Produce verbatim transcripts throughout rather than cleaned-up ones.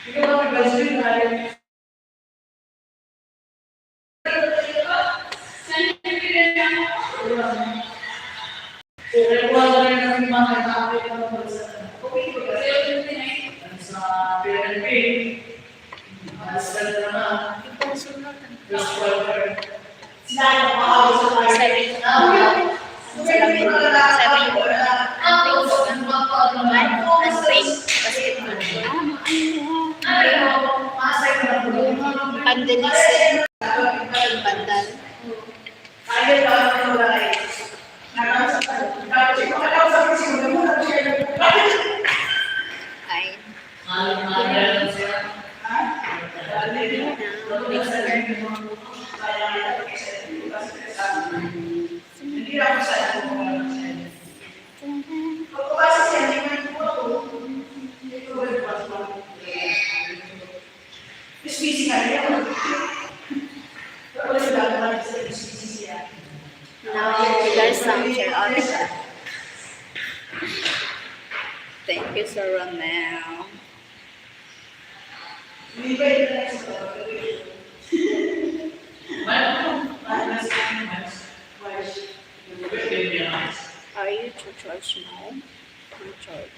Sabi, sabi ko, ang pink, ang pink basketball. Pandalisan. Pandal. Ay. Now, you guys, um, share out. Thank you, Sir Romel. Are you to church now? To church.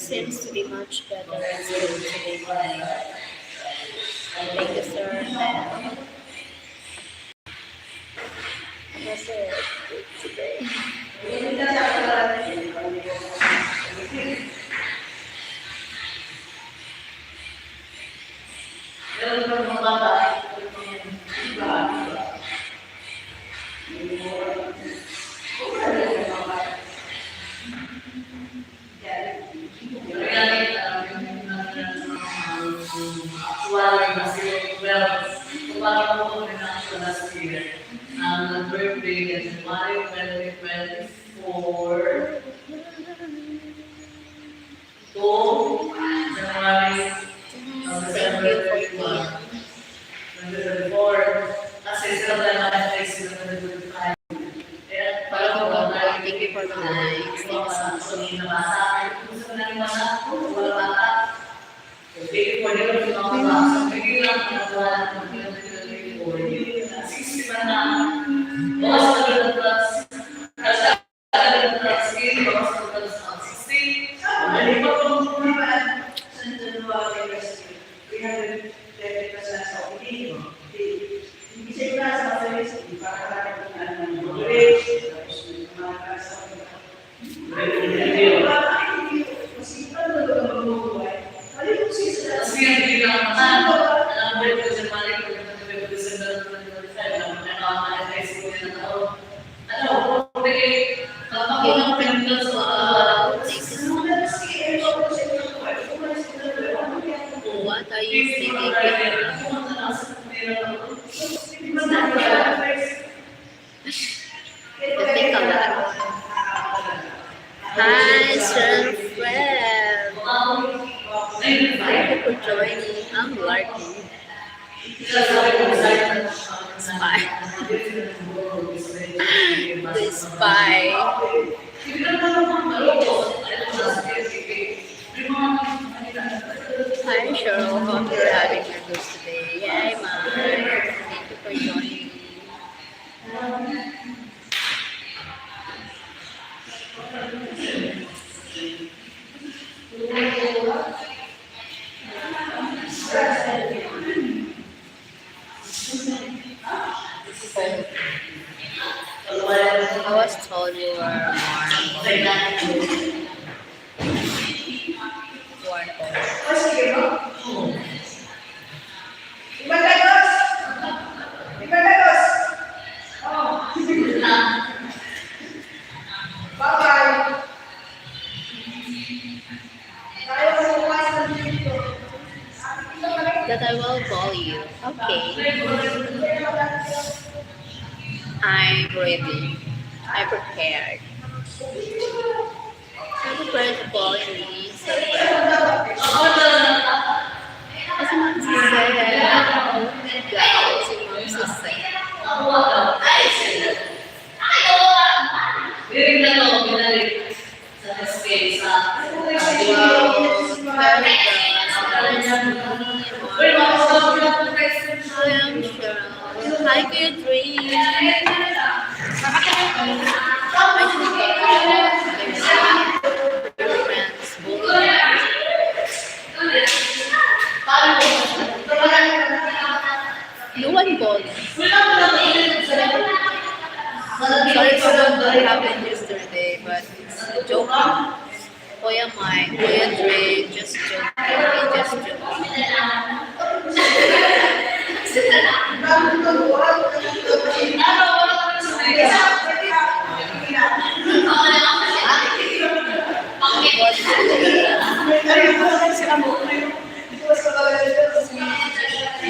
Seems to be much better as good today morning. Thank you, sir. Masaya today. Ang birthday niya, January twenty twenty-four to January, uh, December thirty-one, twenty twenty-four. Kasi sila na lang ang sila na nagtutupad. Kaya parang wala tayo. Thank you for the likes. Thank you so much. Wala bata. What are you thinking? Hi, Sir Fred. Thank you for joining. I'm working. Spy. The spy. Hi, Cheryl. Hope you're having a good day. Hi, Mar. Thank you for joining. I was told you were warm. Warm. Bye-bye. That I will call you. Okay. I'm ready. I'm prepared. I'm prepared to call you. Kasi Ma'am Sisay, oh my God, si Ma'am Sisay. Binalik na, no? Binalik. Sa S K, sa Wow, very good. Hi, Cheryl. Hi, Kuya Dre. Hi, Kuya Dre. Friends, bully. No one called. Sorry for what happened yesterday, but it's a joke. Kuya Mike, Kuya Dre, just joking, just joking.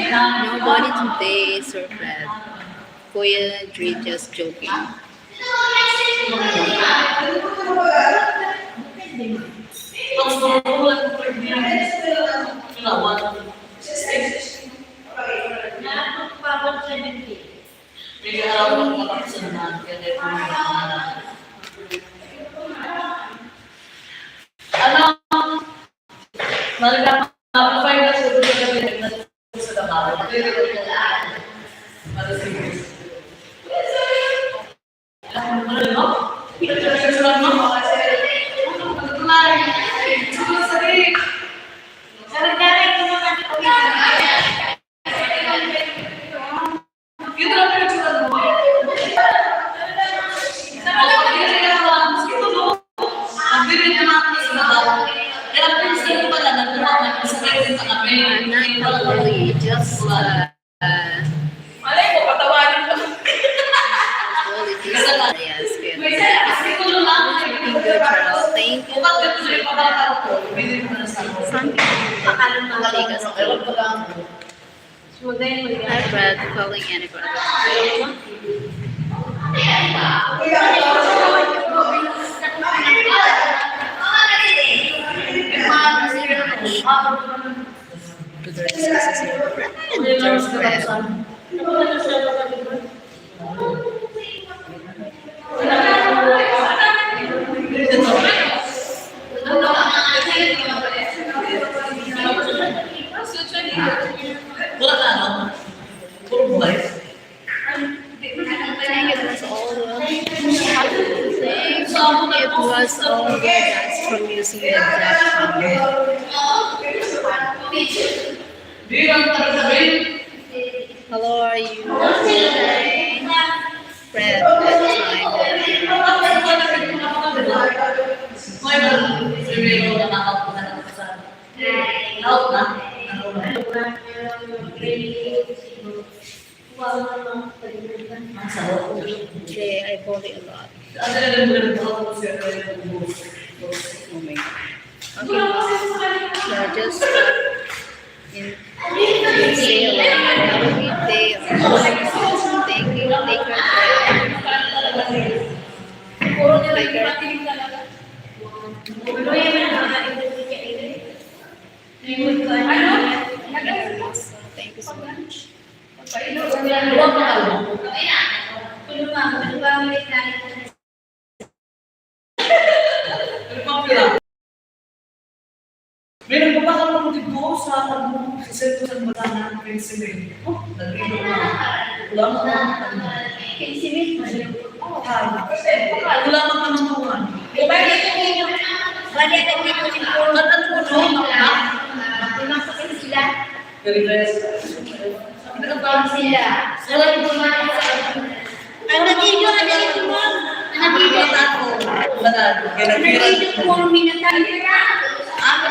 Nobody today, Sir Fred. Kuya Dre, just joking. Ano? Sa Tagalog. Ano, sige. I'm not totally, just, uh, Malay mo, patawanin ko. Yes, yes. Thank you, Charles. Thank you. Something. Hi, Brad. Calling any brother. It was all, it was all the dance from using the platform. Hello, are you okay? Fred, that time. Okay, I bought it a lot. Oh my God. Okay, so just, uh, in, in sale. Have a good day. Thank you. Take care. Take care. Thank you so much. May nagpapakal ng tigos. sa pag-, sa sentro sa Batanang, Pennsylvania. Oh, nag-inom na. Wala mo na. Pennsylvania. Ay, wala mo na naman. Bali, bali, nag-inom si Paul. Ba't ano mo, no? Nasa sila. Very nice. Nagkabang sila. Wala mo na. Ang nag-inom, ang nag-inom. Ang nag-inom. Ang nag-inom, Paul, minatay. Ah,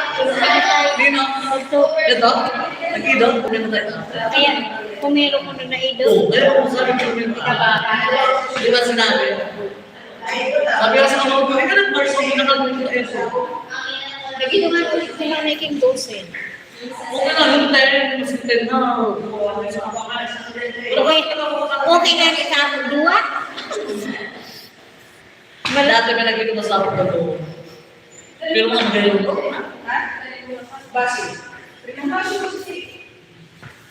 Nino? Ito. Ito? Nag-inom? Minatay. Ayan, pumiro ko na naido. Oh, kaya ako sabi ko, "Di ba?" Di ba sinabi? Sabi ko sa mga guru, "Ikaw nag-verse, hindi ka nag-verse." Nag-inom nga po yung pinanay king dosen. Okay lang, yung ten, mas ten na. Okay. Okay nga ni sa akin, duwa. Dati may nag-inom sa akin, pero ang galing ko. Ha? Basi.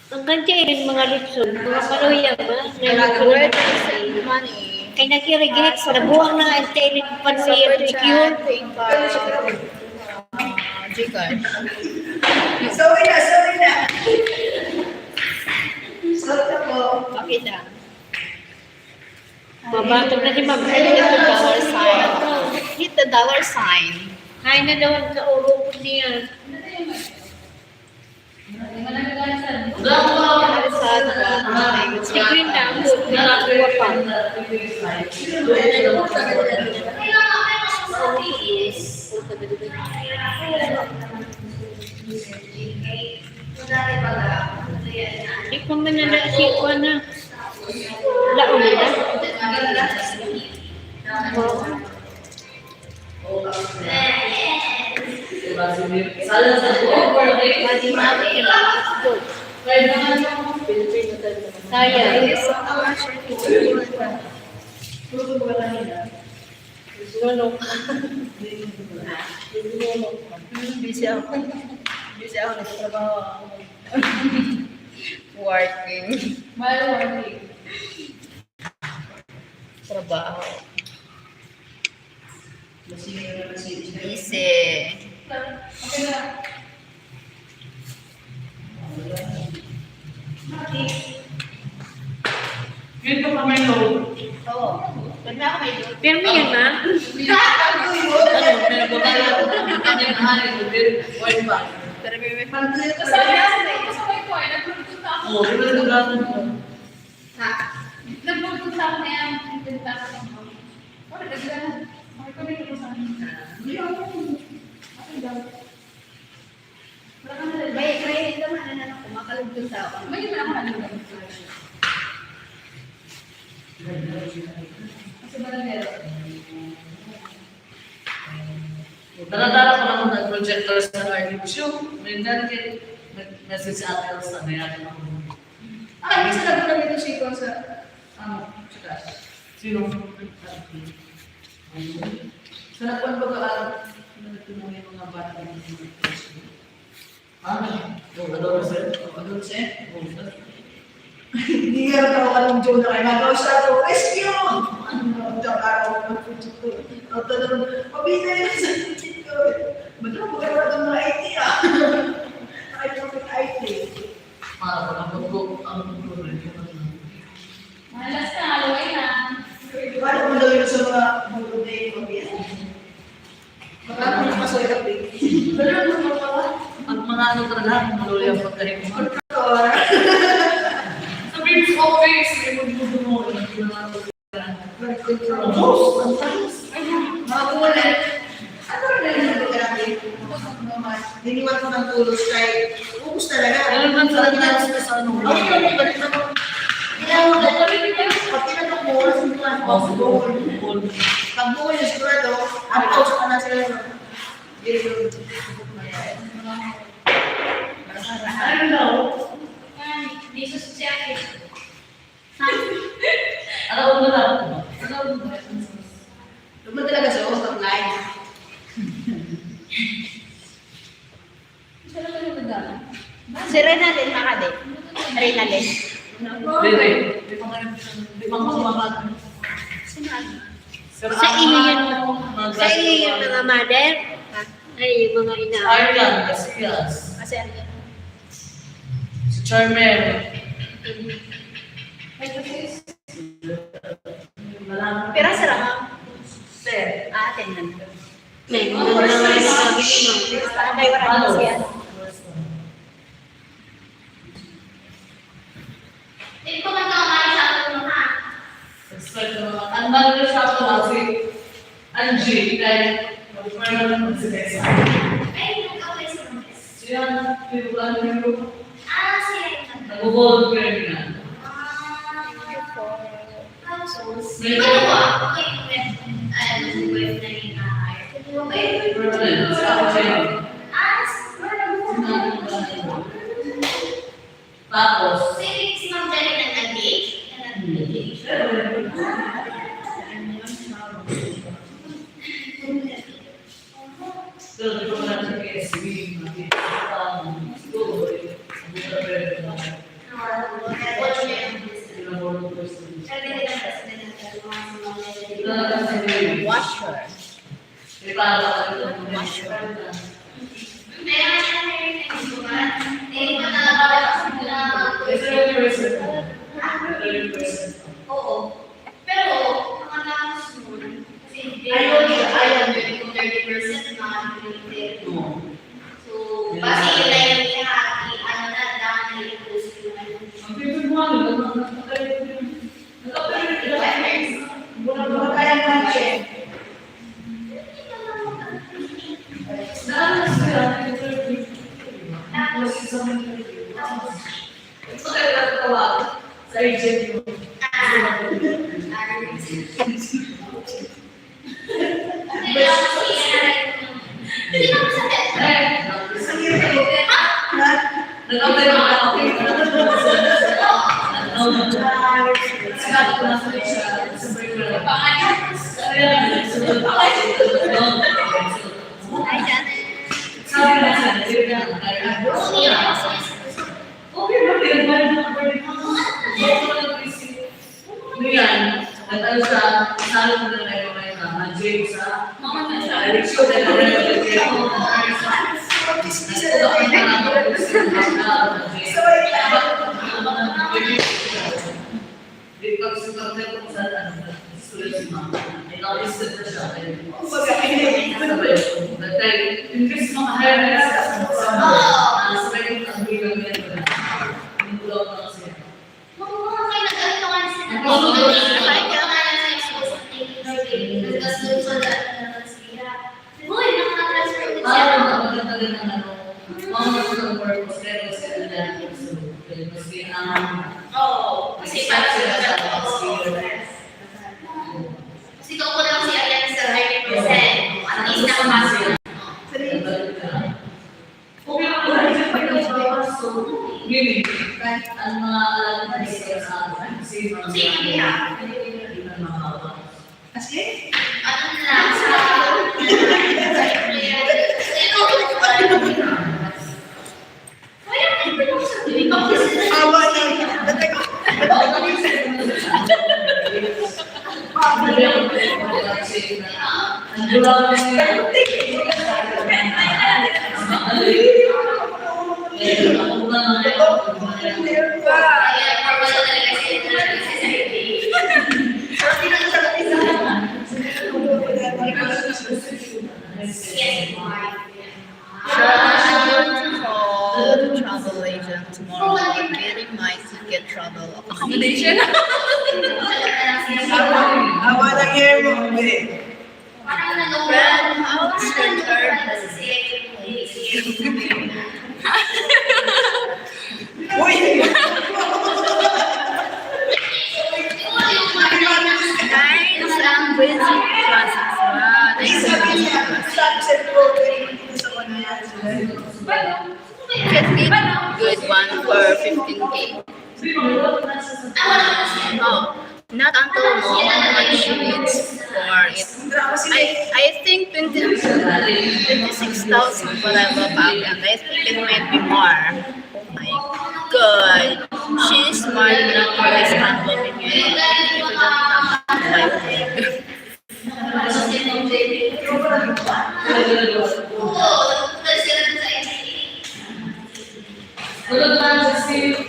Ang kantya irin mga litson, mga paluya ba? Where is the money? Kay nag-irrigate, nabuang na ang tayo nagpanuya, Super insecure. Chat, PayPal, ah, GCash. Sorry na, sorry na. Sorry na po. Okay lang. Mabatog na si Ma'am. Hit the dollar sign. Hit the dollar sign. Kaya na daw ang kaurupod niya. Sa, sa, Si Queen na, ang buot na nakuha pa. Di ko man na nasiwa na. Laon na. Oo. Kaya. Ngunok. Ngunok. Hmm, busy ako. Busy ako. Nagtrabaho ako. Working. While working. Trabaho. Busy. Dito ka may load. Oo. Pag na ako may load. Pirmi yan, ma? Ano, pero babae ako. Ano yung hari ko? Pero, oil pa. Pero may, may pag-, kasabay ko, eh, nagluto na ako. Oo, pero nagluto na ako. Ha? Nagpunta ako na yan, nagpunta ako na yan. Oh, nagdala na. Bakit ko may nagpunta sa akin? Hindi ako. Bakit daw? Wala ka na rin. May, may, ito man, ano, ano, kumakalugtong sa ako. May iba ako, ano, kasi ba na meron? Dala-dala ko lang ng projector sa R D Q. May dati, nag-message si Ate Elsa na yan. Ah, minsan nagpunta dito si Ikaw sa, ano, sa class. Sino? Sa nagpunta ka, ah, nagpunta yung mga bata dito sa mga class. Ah, yung adolescent? Adolescent? Hindi nga rin ako kanong June na kayo. Nagawa siya ako, "Rescue!" Ano na, ang araw ko ng projector. Ang tanong, "Mabinay na sa projector." Madam, magkakaroon ng mga I T, ah. Ay, yung I T. Para pag ang pagko-, ang pagko-, Malas na, alaway na. Paano kung gawin sa mga bulog na yung pag-iyan? Marami na maswerte. Pero ano ba pala? Pag mga ano talaga, maluya ang pagkain mo. Sabi mo, "Okay, sige, magbubuo mo." Diyos, ang taas. Mga bulan. Ano na rin ang grabe? Liniwan ko ng tulos kay ubos talaga. Ano naman sa taas na sa ano? Okay, okay, balik na po. Kailangan ko na, pag tinanong mo, oras mo na, Oh, pag buhol. Buhol. Pag buhol yung sigurado, ang tao sa kanan sila, no? Yun yung I don't know. Yan, Jesus siya eh. Alam mo na. Alam mo na. Doon mo talaga sa usap na eh. Si Renalyn, makadi. Renalyn. Dili. Di ba nga, di ba nga mga Sino? Sa iyo yun. Mga Sa iyo yun, mga mother. Ay, yung mga ina. Ireland, Casillas. Kasi ano yun? Charmel. Pira sira, ma'am? Ten. Ah, ten lang. Ten. Ay, wala na siya. Hindi ko man kaumay sa ako, ha? Expect mo. Ang mahal na siya ako, si Angie, kay mag-permanent na si Tessa. Ay, nag-apply sa Congress. Siya, pinulaan niyo. Ah, siya yung nag- Nag-volunteer na. Ah, tapos, di ba nakuha ako kay Gwen? Ay, ano si Gwen na yung hire? Di ba ba yun? Permanent. Sa ako siya. Ah, sa permanent. Tapos, si, si Ma'am Janet ang nag-D H? Ang nag-D H? Pero di ko na sa P S B, makikita ko, siguro, Wash her. Wash her. Oo. Pero, pagkatapos nun, kasi ayaw niya, ayaw niya kung thirty percent na ang pinipili. So, base yun na yung ihati, ano na, dahil na yung gusto yun. Ang pinipili mo, ano, ano, ano, ano, ano, ano, ano, ano, ano, ano, Yan. Nag-ano siya, salog na kayo ngayon, ah, mag-James, ah. Mga nasa, Richard, na rin, Di pag sumagot ko sa ano, sulat si mama. Ay, naisip na siya. Ay, kumbaga, ay, ano ba yun? Nagtay, imbis makahaya na sa sabay ang bilang niya. Hindi ko lang siya. Parang maganda ng ano, mga gusto ng purpose, pero sa kanya, so, kasi ang, Oo, kasi parang sa experience. Kasi kung ko lang si Allen sa ninety percent, at least nakapasok. Okay, ang mga alagad na sa akin, kasi mga As in? Ano lang, sa... Awa na. Should I call the travel agent tomorrow and getting my ticket travel accommodation? Awa ng hair mo, hindi. Friend, how's your third? Uy! Guys, ang busy process ba? Thank you. Subject ko, pero hindi ko sa kanya. Fifteen, good one for fifteen K. Oh, not until mo how much you need for it. I, I think twenty, twenty-six thousand whatever back, and I think it might be more. Oh my God. She's smart enough to understand what we need. If you don't have to like it. Tulog lang, Justin.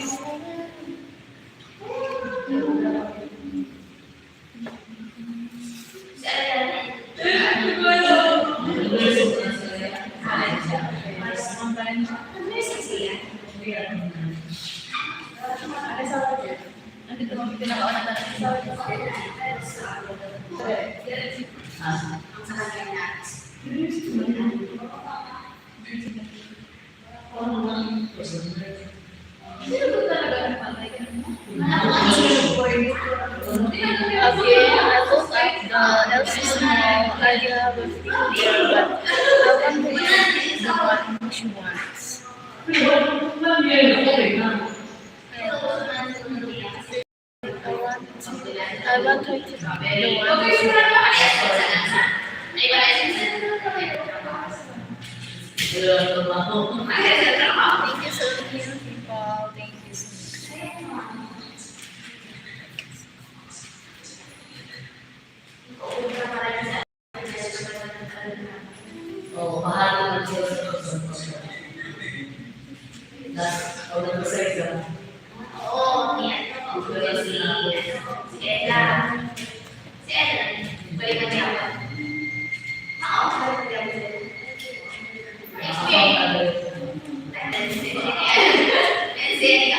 Okay, I look at the L C C now. I do have a few there, but I want to eat the one she wants. I want to, I want to eat the one she wants. Thank you so much, people. Thank you so much. Oh, mahal naman siya sa pagsasabi. Nas-, oh, nagpasaya ka. Oo, yan. Ito na si, ano, si Ella. Si Ella, pwede na niya. Oo, pwede na niya. Explain. Si Ella.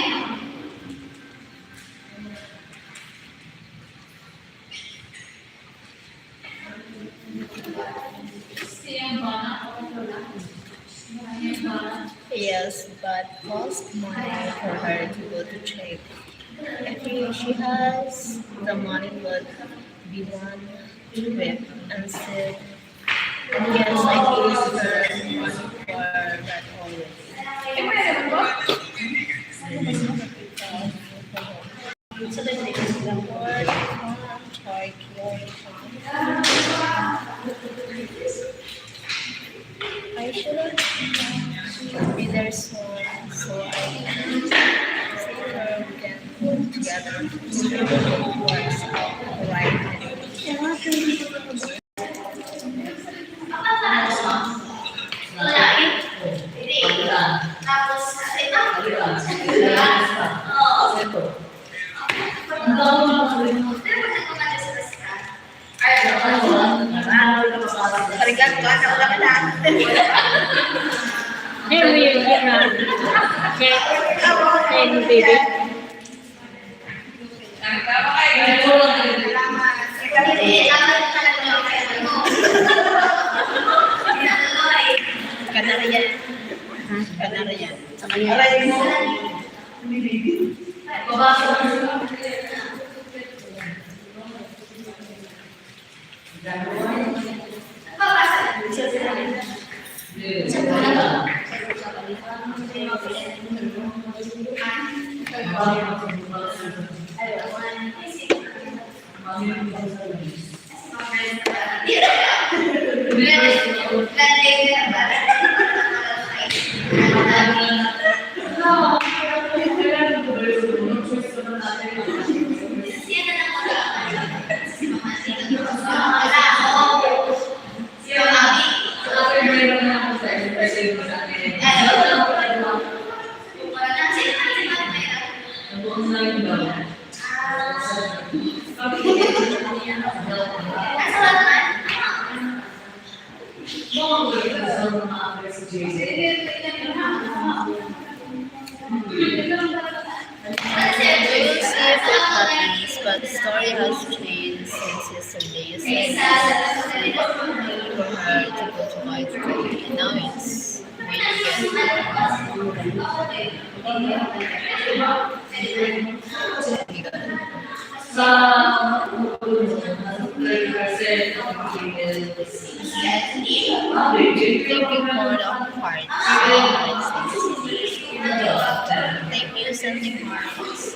Yes, but cost money for her to go to trip. If she has the money, would be one trip and said, yes, I gave her money for that already. So the next report, um, Tokyo. I shouldn't be there soon, so I can see her, we can go together. Works out right. Arigato, ano, wala ka na. Hey, baby. Kanarian. Ha? Kanarian. Sa kanya. We'll see if it happens, but the story has changed since yesterday. It's like for her to go to White City. Now it's Thank you, Sandy Mars.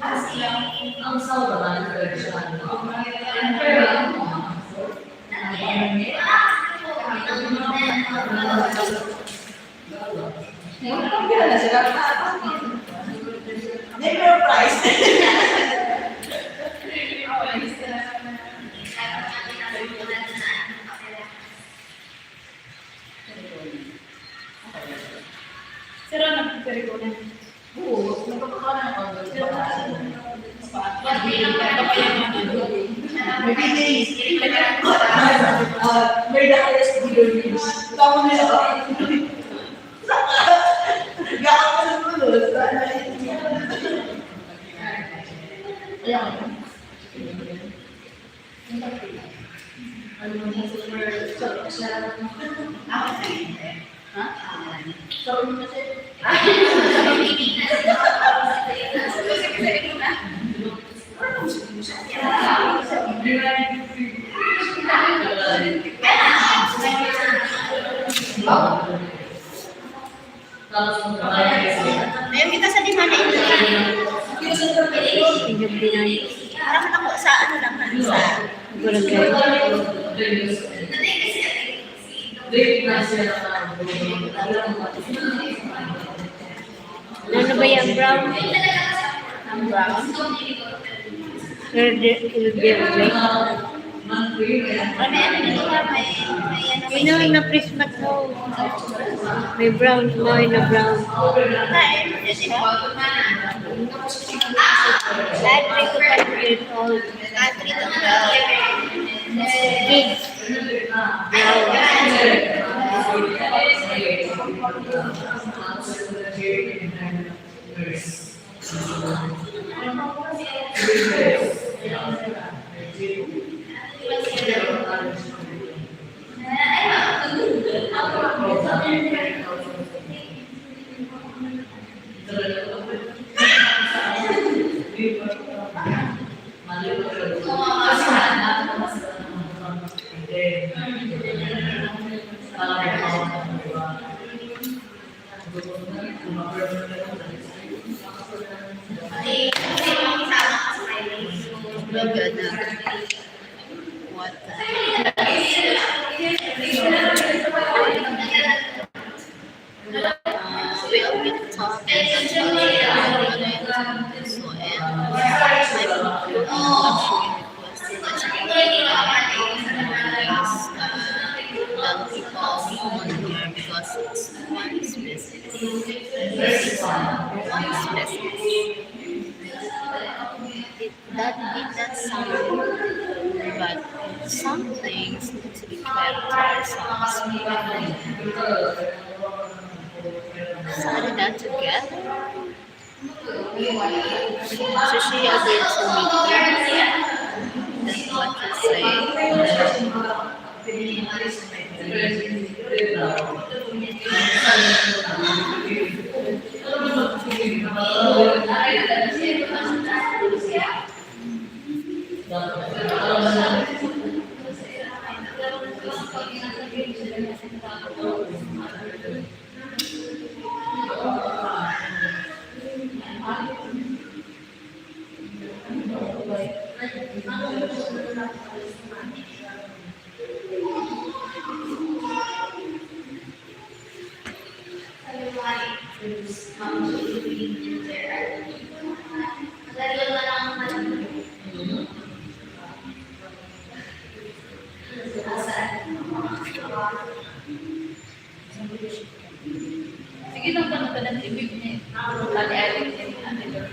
Ang sauna, tradisyonal. May price. Sira na po, sir, ko na. Oo, nagpapakain ako. Sira na, sir. Pati ang kapayaman. Maybe they, ah, may the highest bidder range. Tama nila ba? Gawin ko sa dulo. Kaya, Tapos magkakaroon kayo. Ngayon kita sa di mana ini. Tingnan din ay. Parang ako sa ano lang, sa barangay. Ano ba yan, brown? Ang brown? Verde, el verde. Ano yan? Ano yan? Ano yan? Yun ang na-prismat mo. May brown, may na brown. Lahat dito pa years old. Kids. Brown. Maganda. What? Uh, we will be talking about this one. I'm not sure if it was in the chat. Because, uh, young people on here because it's one is business. One is business. It, that did not sound, but some things need to be kept to ourselves. Sabi that together. So she agreed to meet you. That's what you say. Sige lang, panood ka ng T V niya. Pati alam niya, ano yun.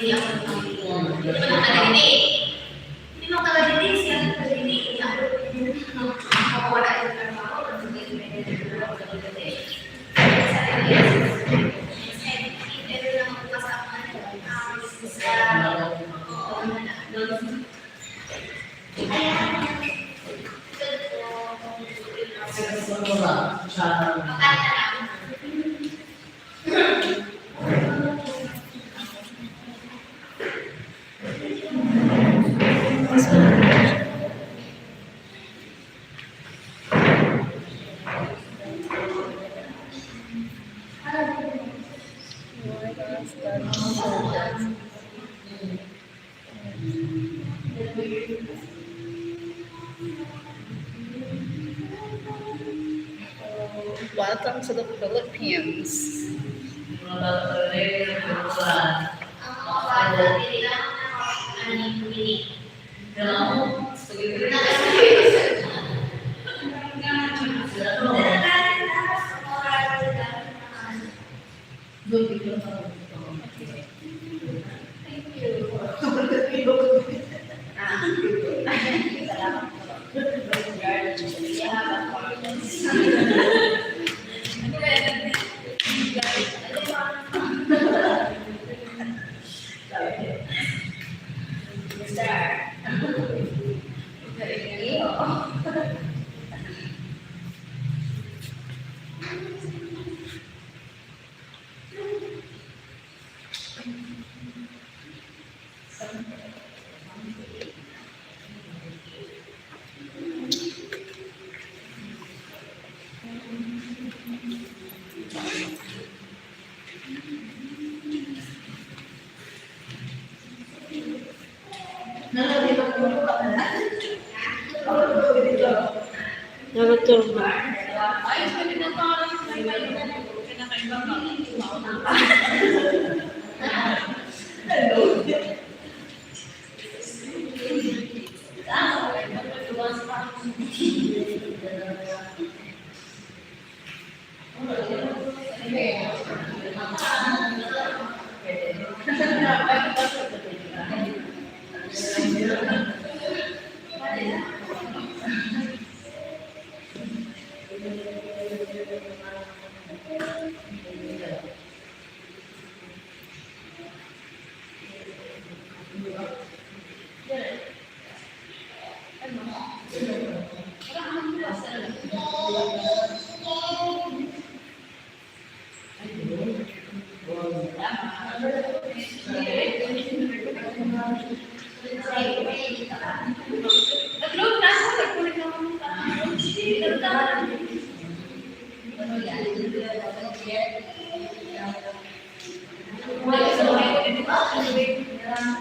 Hindi naman taga-dinig. Hindi naman taga-dinig, siya ang taga-dinig. Ako, wala yung trabaho, ang taga-dinig. Sa taga-dinig, pero lang ang kasama, um, sa, oo, wala. Welcome to the Philippines. Nakaturba.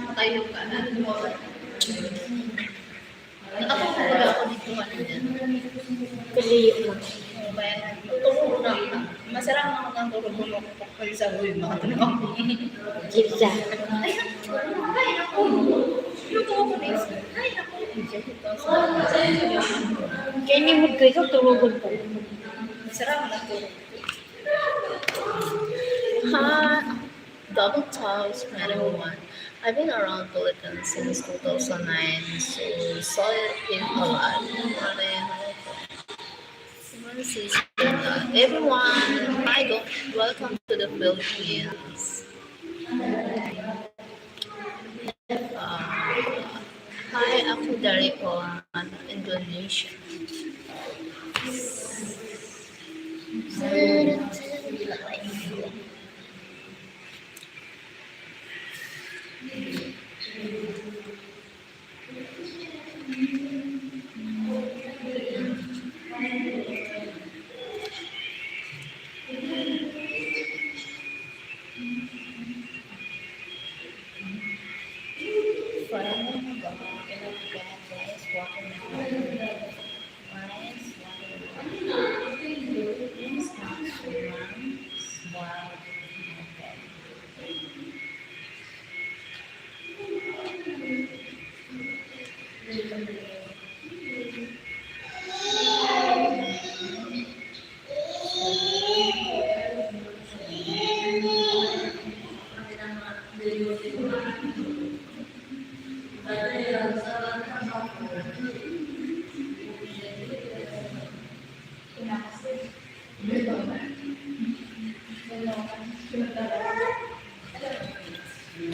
Matayo ka na. Ako, wala ako dito, ano yan. Kaliyo lang. Kaya, turo na ka. Masarap na ako ng turo-turo ko pag sa huwi, mga tanong. Gilda. Ay, naku. Luto ko na yun. Ay, naku. Kaya ni mood ko, ikaw tulugon ko. Masarap na to. Ha? Double Toast, Manila one. I've been around Philippines since two thousand nine, so saw it in a lot. Everyone, hi, go, welcome to the Philippines. Uh, hi, ako dari po, ano, Indonesia.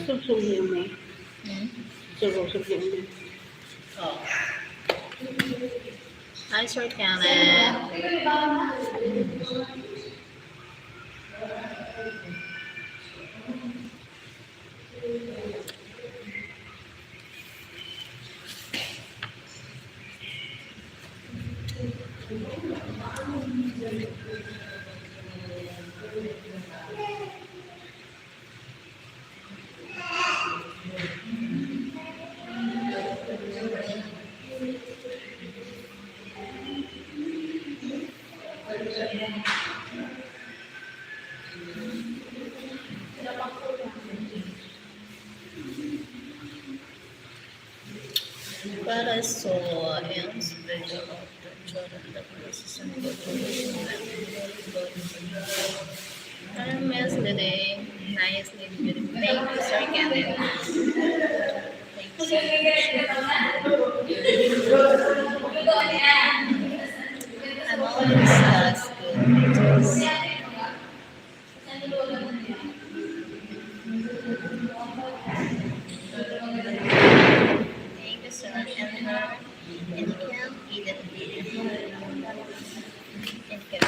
Susog niya mo. Hmm? Susog niya mo. Oh. Hi, Sir Kenneth. Para sa iyang spiritual author, Jordan, the process and cultivation of the Lord. I miss the day. Nice name, beautiful. Thank you, Sir Kenneth. Thank you so much. I'm always, uh, school. Thank you, sir. And, uh, and you can eat it. And can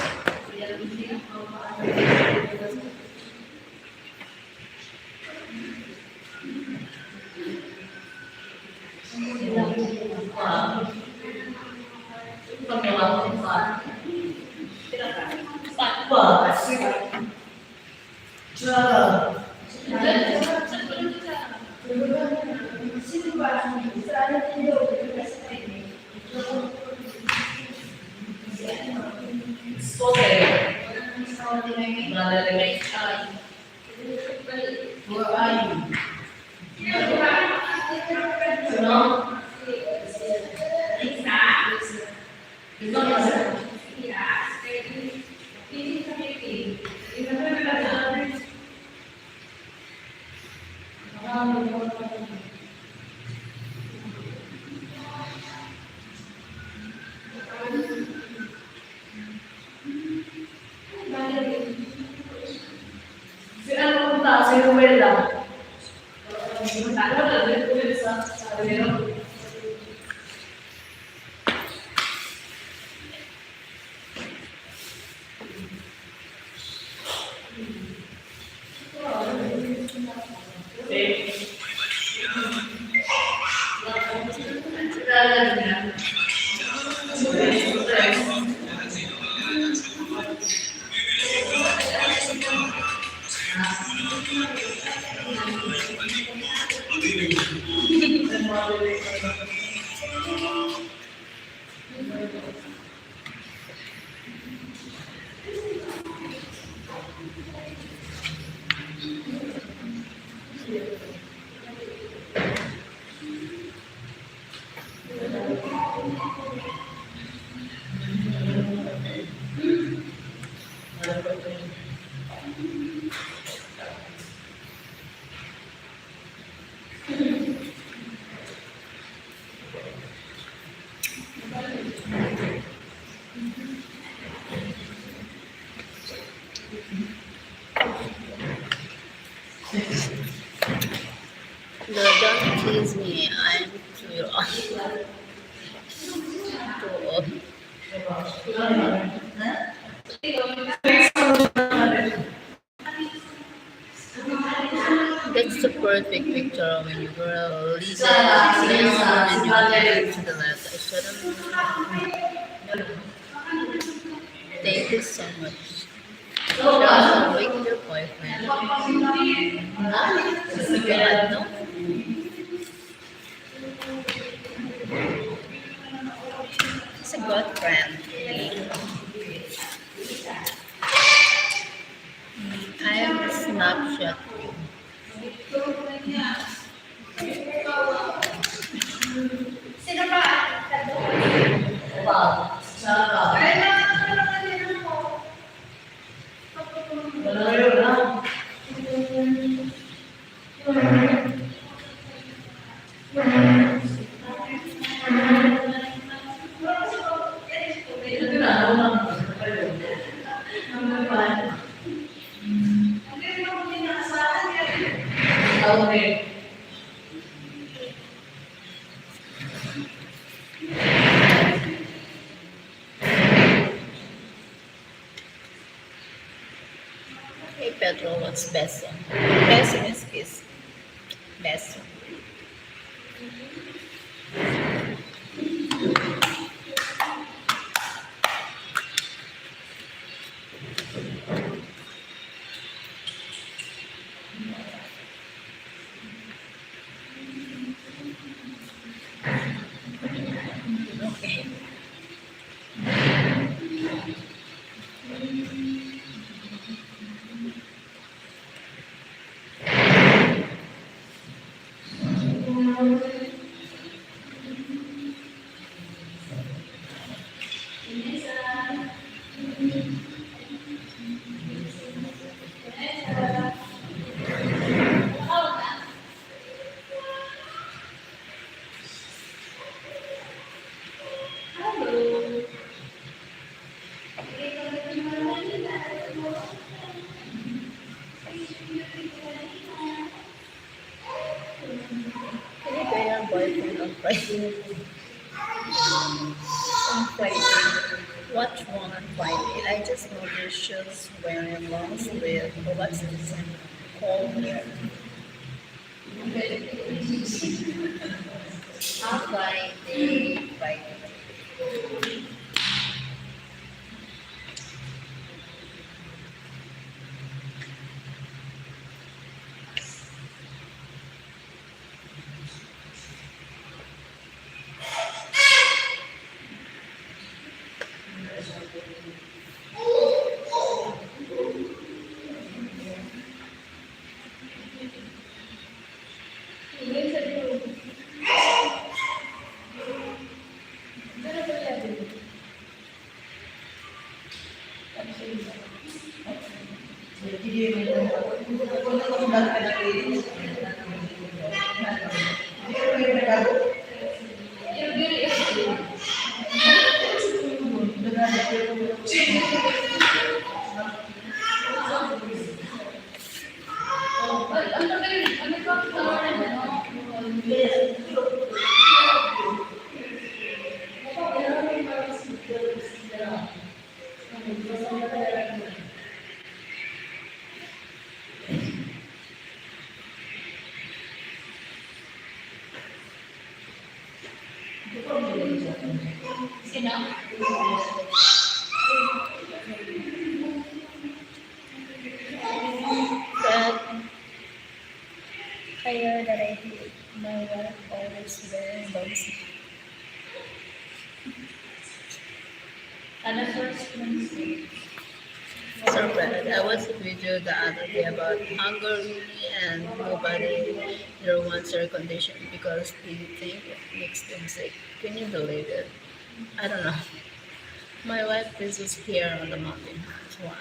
No, don't tease me. I'm too old. Too old. That's the perfect picture when you were a little, little and you were to the left. I shouldn't. Thank you so much. Shout out with your boyfriend. Ah, this is good, no? He's a good friend. Mm, I have a Snapchat. Hey Pedro, what's beso? Beso is kiss. Beso. Kaya boyfriend on Friday. On Friday. Watch one on Friday. I just noticed she's wearing long sleeve. What's this called here? Ah, Friday. Friday. Sino? But I hear that I hate my wife always wearing long sleeve. Ano first Wednesday? So, friend, I watched a video the other day about Hungary and nobody there wants air condition because they think it makes them sick. Can you believe it? I don't know. My wife is just here on the mountain. That's why.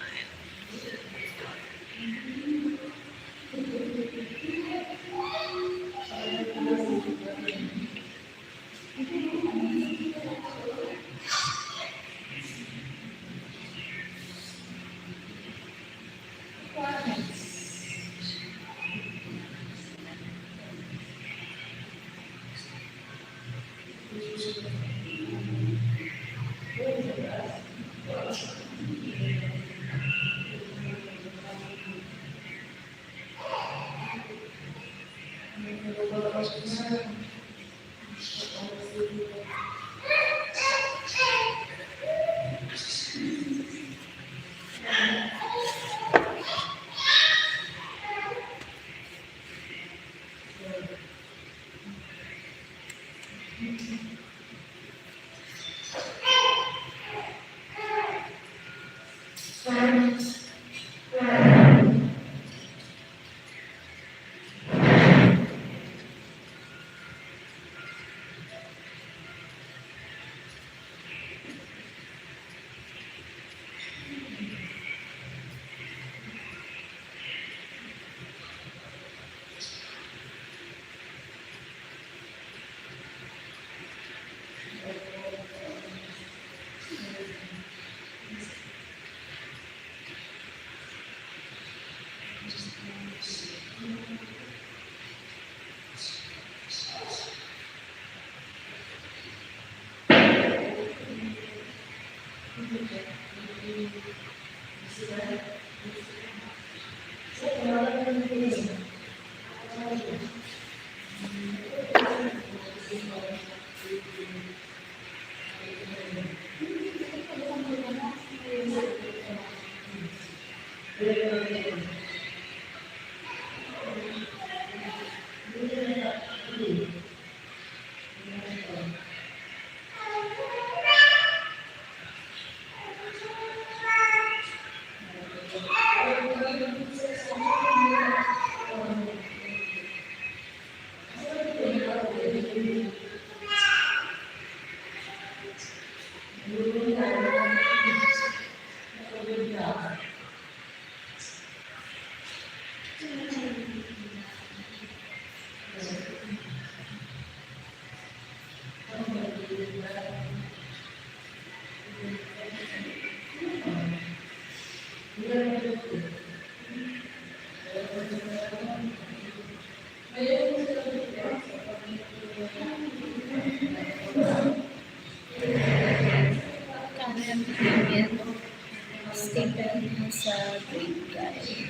Stephen sa grade guide.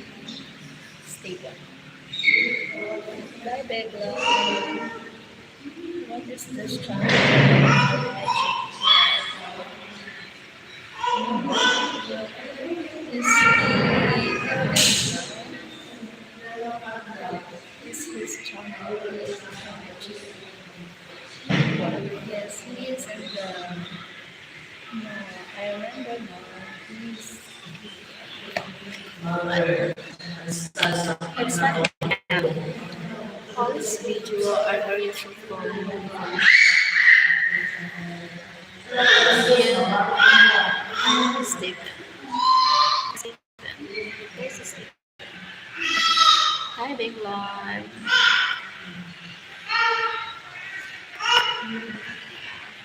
Stephen. Bye, Begla. What is this channel? Is he, is his channel? Yes, he is in the, no, I remember now. He is, it's funny. All this video are very useful for me. Stephen. Stephen. Where's Stephen? Hi, Big Lord.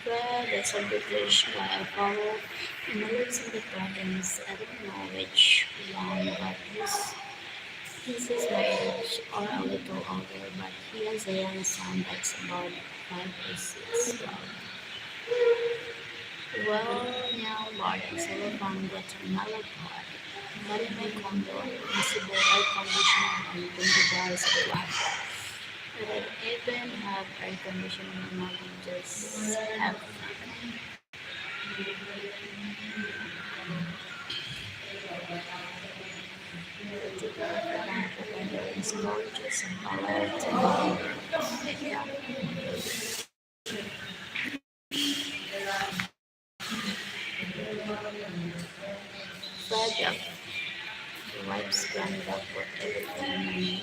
Well, that's a good wish. Why I follow in the looks of the province. I don't know which one, but this, this is my age or a little older, but he has a young son that's about five or six. Wow. Well, now, Lord, it's all from Guatemala, God. But in my condo, in Cebu, air conditioner and twenty dollars a month. I don't even have air conditioner in my just have. It's gorgeous and all that. Yeah. Fed up. The wife's gone back for everything.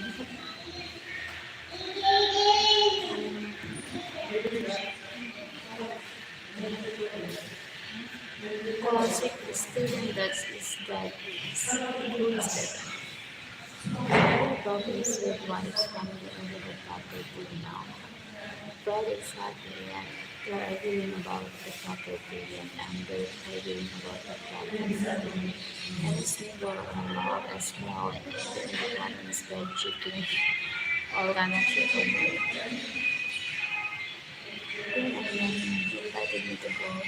Causing the student that is dead is who is dead. All problems with wife's family over the property now. Fred is happy, yet they're arguing about the property, yet angry, arguing about the property. And it's neither a law as well, the independence by chicken or gonna chicken. Then again, he invited me to go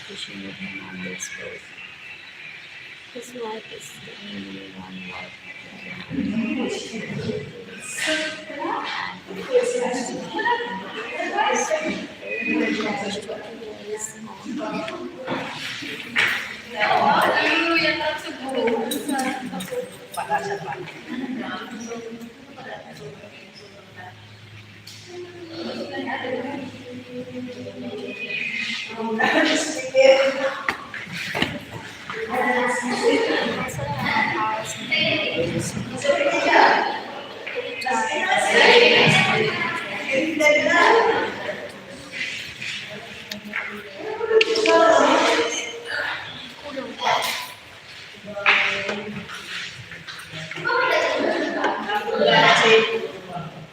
fishing with him on this boat. His wife is the only one left.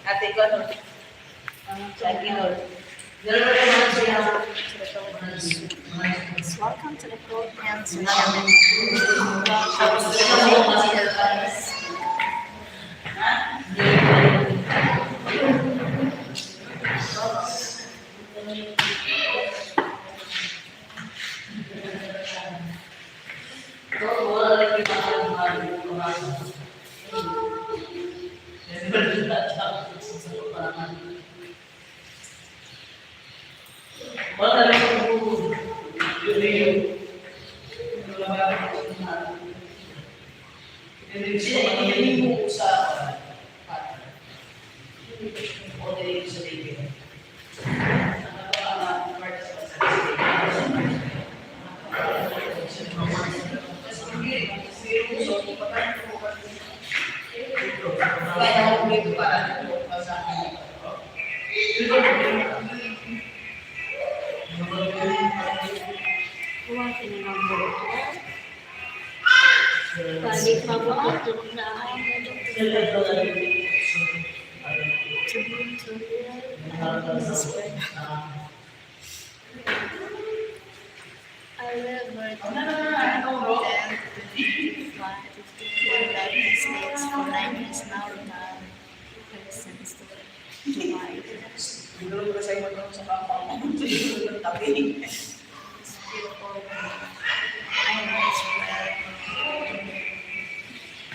Ate ko, no? Lagi, Lord. Welcome to the Philippines. Sila, hindi mo sa, o, dili sa Biblia. Kuha sila ng buhok. Balik pa ba? Tulog na ako. Sabihin ko, I will work ten to fifteen years, like, mistakes for nine years now, na sense to why. Siguro ko sa imo sa kama. Tabi. Still for me. I know it's well.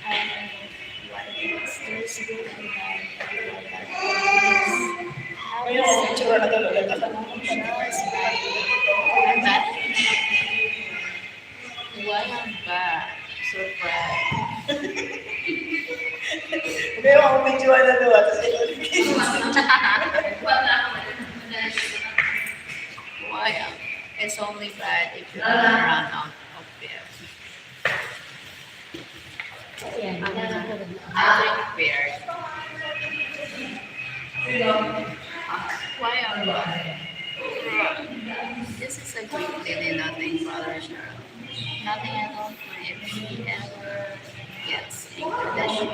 I know what is, there's good and bad. May mga itsura na talaga. Why ang ba? Surprise. May mga picture na doon. Tapos ito, Why ang? It's only bad if you run out of beer. Ayan. I drink beer. Why ang ba? This is a great lady, nothing bothers her. Nothing at all if she ever gets a condition.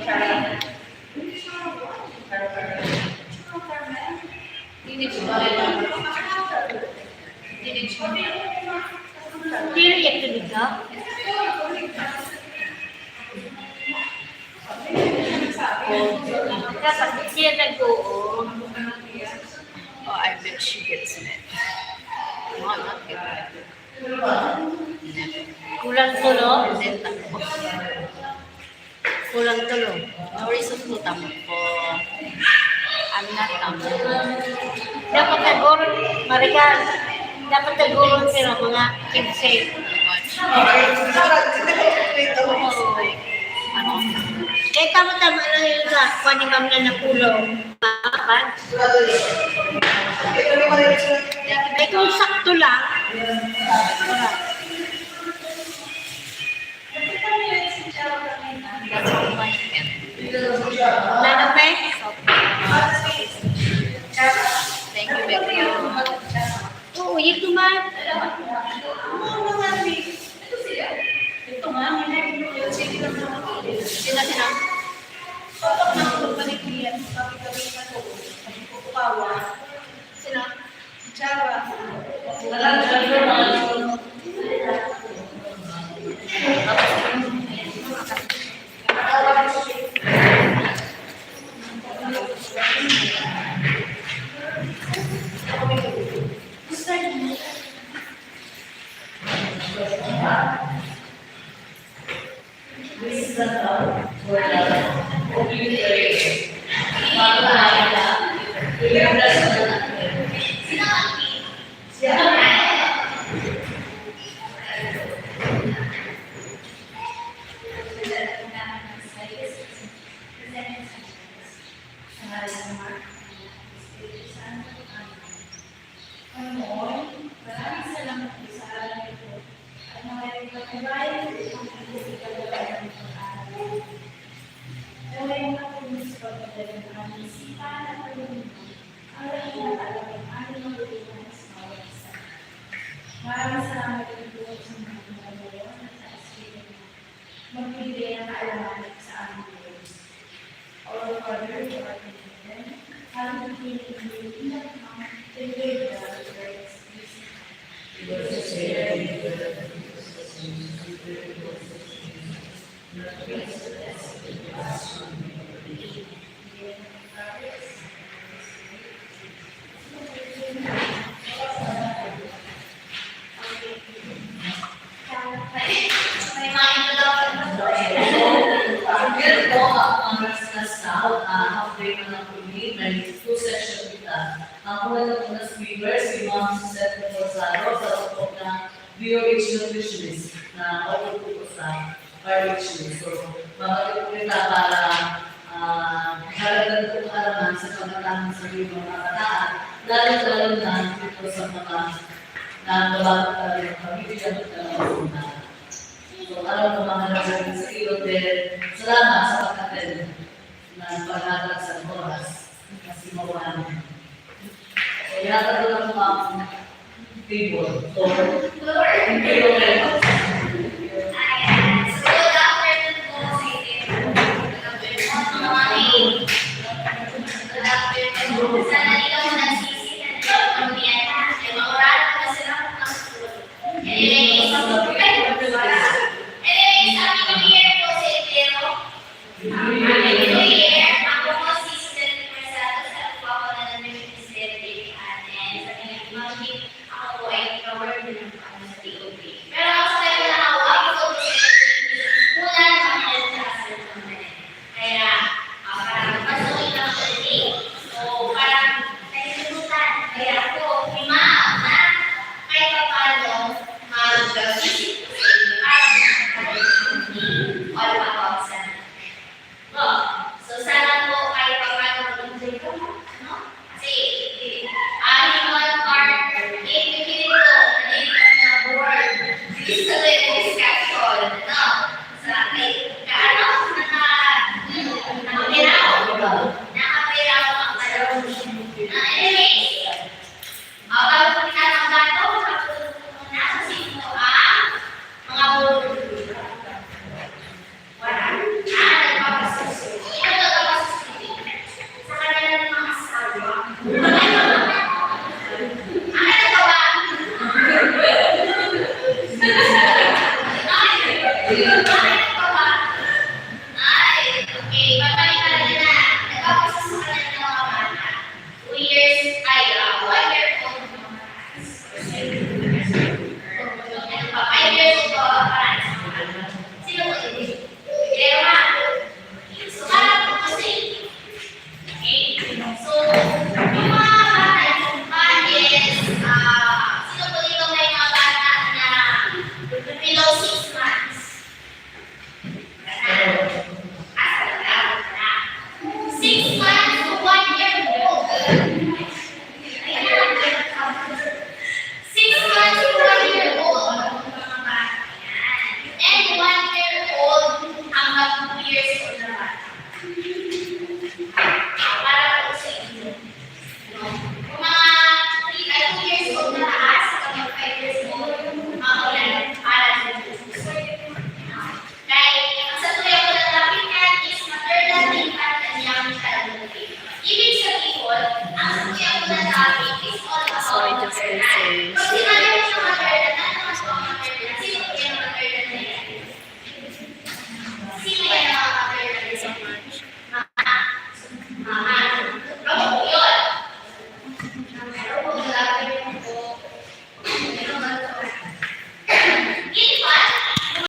Dili ko ba? Dili ko ba? Dili ka tuliga? Dapat di siya nag-oo. Oh, I bet she gets mad. No, I'm not getting mad. Never. Kulang tulo? Hindi, tampo. Kulang tulo. No reason to tampo. I'm not tampo. Dapat nagurot, Maricar. Dapat nagurot sila mga kinse. Too much. Ano? Kaya tama-tama lang yung sa kwan ni Ma'am na nakulong. Ay, kung sakto lang. That's all my friend. Nano, pe? Thank you, Becca. Oo, yun naman. Ito nga, sila, sila. Sila. Panginoon, maraming salamat po sa araw na ito at mga nagpapabayan po ang pagkakagawa ng pag-aaral. Naway makapuno sa pagpadala ng aming isipan at pagmumukha ang lahat ng alam ng aming mga sa bawat isa. Maraming salamat din po sa mga ginagawa na taas ko na magbibigay ng kaalaman sa aming buhay. Our Father who art in heaven, hallowed be your name. Your kingdom come, your will be done on earth as it is in heaven. Ang ganito ang oras na sa, ah, hapon na huli, may two section kita. Ang una na una speaker, si Ma'am Suzette Rosado, sa tupok na B O H nutritionist, na matututo sa R H U. So, Mabait po kita para, ah, iharagdan po kaaraman sa pagkatao sa mga kabataan, lalo-lalo na dito sa mga nagbabago talaga ng pamilya at talaga sa mga. So, alam ko mga nagsasabi sa iyo, then salamat sa pagkatao ng paghatag sa oras kasi mawala na. So, ihatag ko lang po ang table. So, table kayo.